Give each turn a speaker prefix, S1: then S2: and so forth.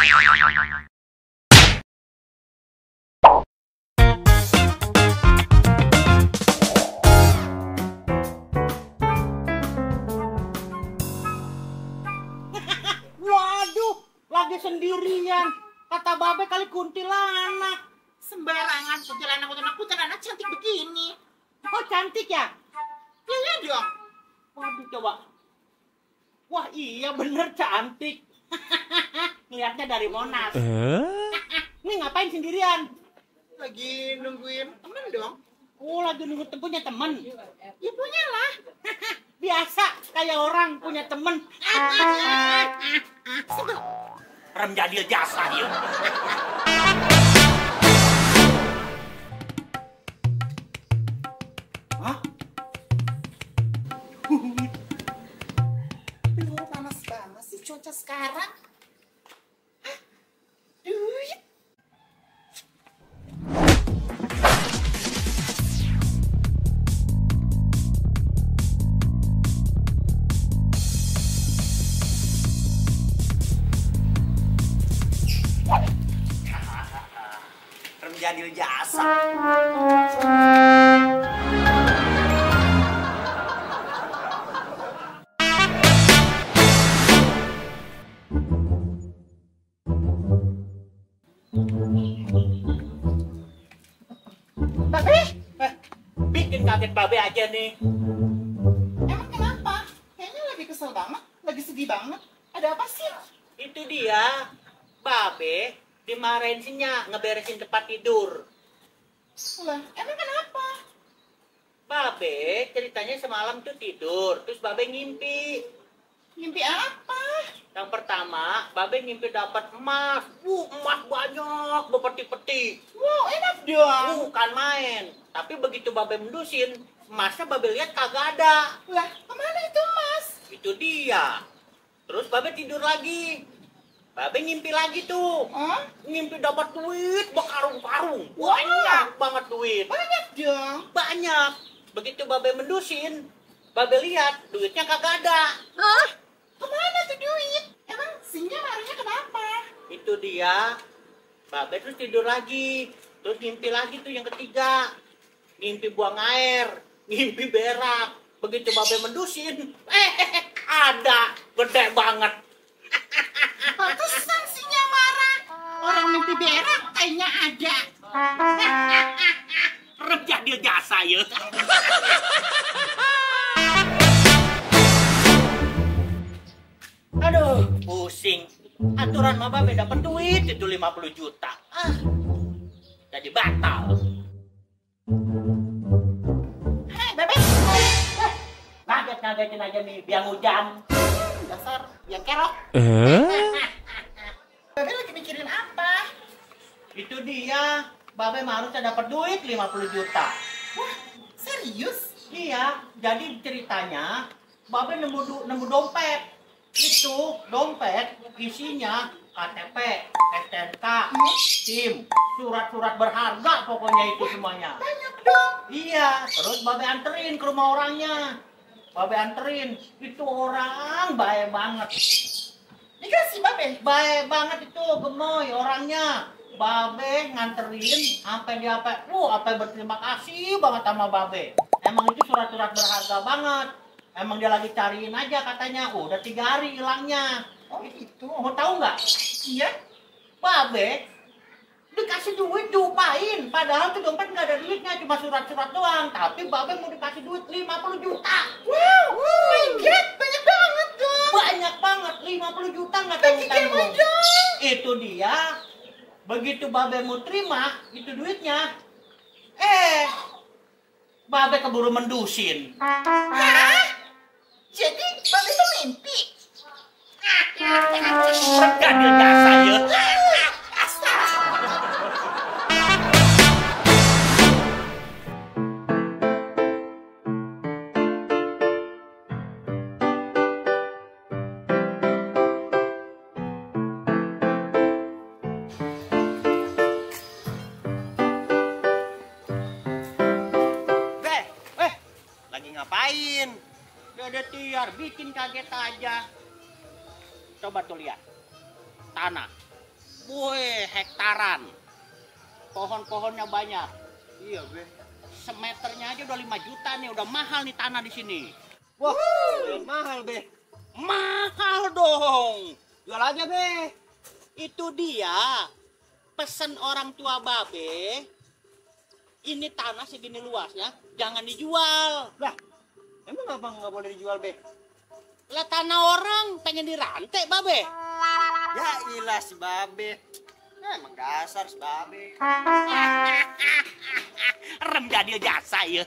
S1: Waduh, lagi sendirian. Kata babe kali kuntilanak.
S2: Sembarangan, kuntilanak cantik begini.
S1: Oh, cantik ya?
S2: Iya dong.
S1: Waduh, coba. Wah, iya bener cantik. Ngeliatnya dari Monas. Nih ngapain sendirian?
S2: Lagi nungguin temen dong.
S1: Oh, lagi nunggu punya temen.
S2: Ya punya lah.
S1: Biasa, kayak orang punya temen. Rem jadil jasa yuk. Hah?
S2: Aduh, panas banget sih cuaca sekarang. Hah? Duit.
S1: Rem jadil jasa.
S2: Babe,
S1: Bikin kaget babe aja nih.
S2: emang kenapa? Kayaknya lagi kesel banget, lagi sedih banget. Ada apa sih?
S1: Itu dia, babe dimarahin sinya ngeberesin tempat tidur.
S2: Lah, emang kenapa?
S1: Babe ceritanya semalam tuh tidur, terus babe ngimpi.
S2: Mimpi apa?
S1: Yang pertama, babe ngimpi dapat emas. Emas banyak, berpeti-peti.
S2: Wow, enak dong.
S1: Bukan main. Tapi begitu babe mendusin, emasnya babe lihat kagak ada.
S2: Lah, kemana itu Mas?
S1: Itu dia. Terus babe tidur lagi. Babe ngimpi lagi tuh.
S2: Hah?
S1: Ngimpi dapat duit berkarung-karung. Banyak banget duit.
S2: Banyak dong.
S1: Banyak. Begitu babe mendusin, babe lihat duitnya kagak ada.
S2: Hah? Kemana tuh duit? Emang Sinja marahnya kenapa?
S1: Itu dia. Babe terus tidur lagi. Terus ngimpi lagi tuh yang ketiga. Ngimpi buang air. Ngimpi berak. Begitu babe mendusin, ada. Gede banget.
S2: Pantesan Sinja marah. Orang mimpi berak kayaknya ada.
S1: Rem jadil jasa ya. Aduh, pusing. Aturan mah babe dapat duit itu 50 juta. Jadi batal.
S2: Hei, Babe.
S1: Ngaget-ngagetin aja nih biang hujan.
S2: Dasar yang kerok. Babe lagi mikirin apa?
S1: Itu dia. Babe mah harusnya dapat duit 50 juta.
S2: Wah, serius?
S1: Iya, jadi ceritanya babe nemu dompet. Itu dompet isinya KTP, STNK, SIM, surat-surat berharga pokoknya itu semuanya.
S2: Banyak dong.
S1: Iya, terus babe anterin ke rumah orangnya. Babe anterin, itu orang baik banget.
S2: Dikasih Babe.
S1: Baik banget itu, gemoy orangnya. Babe nganterin sampai dia sampai berterima kasih banget sama babe. Emang itu surat-surat berharga banget. Emang dia lagi cariin aja katanya. Udah 3 hari hilangnya.
S2: Oh gitu.
S1: Mau tahu nggak?
S2: Iya.
S1: Babe dikasih duit diupain. Padahal tuh dompet nggak ada duitnya, cuma surat-surat doang. Tapi babe mau dikasih duit 50 juta.
S2: Wow, oh my god, banyak banget dong.
S1: Banyak banget, 50 juta nggak
S2: Bagikan
S1: tanggung-tanggung.
S2: dong.
S1: Itu dia. Begitu babe mau terima itu duitnya, babe keburu mendusin.
S2: Hah? Jadi Babe itu mimpi?
S1: Jadil jasa ya. Lagi ngapain? Dede Tiar bikin kaget aja. Coba tuh lihat. Tanah. Woi, hektaran. Pohon-pohonnya banyak.
S3: Iya, Be.
S1: Semeternya aja udah 5 juta nih, udah mahal nih tanah di sini.
S3: Wah, mahal, Be.
S1: Mahal dong.
S3: Jual aja, Be.
S1: Itu dia pesen orang tua Babe. Ini tanah segini luasnya, jangan dijual.
S3: Lah, emang apa nggak boleh dijual, Be?
S1: Lah tanah orang pengen dirantai Babe.
S3: Ya ilah si Babe. Emang dasar si Babe.
S1: Rem jadi jasa ya.